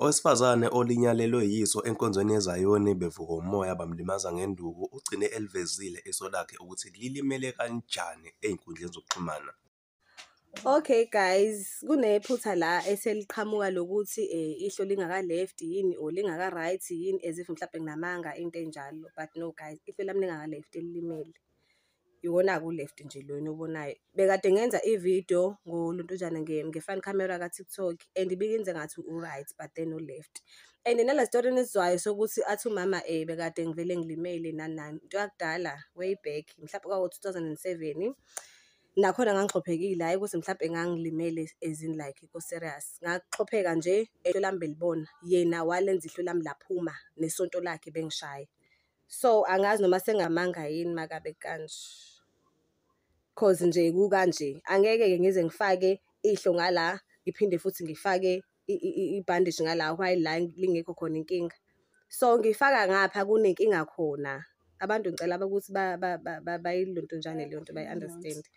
Owesifazane olinyalelwe yiso enkonzweni yeZayoni bevukwa umoya bamlimaza ngenduku, ugcine elivezile iso lakhe ukuthi lilimele kanjani ey'nkundleni zokuxhumana. Okay guys, kunephutha la eseliqhamuka lokuthi ihlo lingaka-left yini or lingaka-right yini, as if mhlampe nginamanga into ey'njalo. But no guys, ihlo lami lingaka-left elilimele. Iwona-ke u-left nje lo eniwubonayo. Bekade ngenza ividiyo ngolontujana nge-front camera ka-TikTok and ibikenza engathi u-right but then u-left. And nala sitori enisizwayo sokuthi athi umama bekade ngivele ngilimele nani nani, into yakudala way back, mhlampe kwaku-2007. Nakhona ngangixhophekile, hhayi ukuthi mhlampe ngangilimele as in like ku-serious. Ngaxhopheka nje, ihlo lami belibona, yena walenza ihlo lami laphuma nesonto lakhe bengishaya. So, angazi noma sengamanga yini makabe kanje, cause nje kukanje. Angeke-ke ngize ngifake ihlo ngala, ngiphinde futhi ngifake ibhandishi ngala while la lingekho khona inkinga. So, ngifaka ngapha kunenkinga khona. Abantu ngicela ukuthi bayilontunjane leyo nto bayi-understand-e.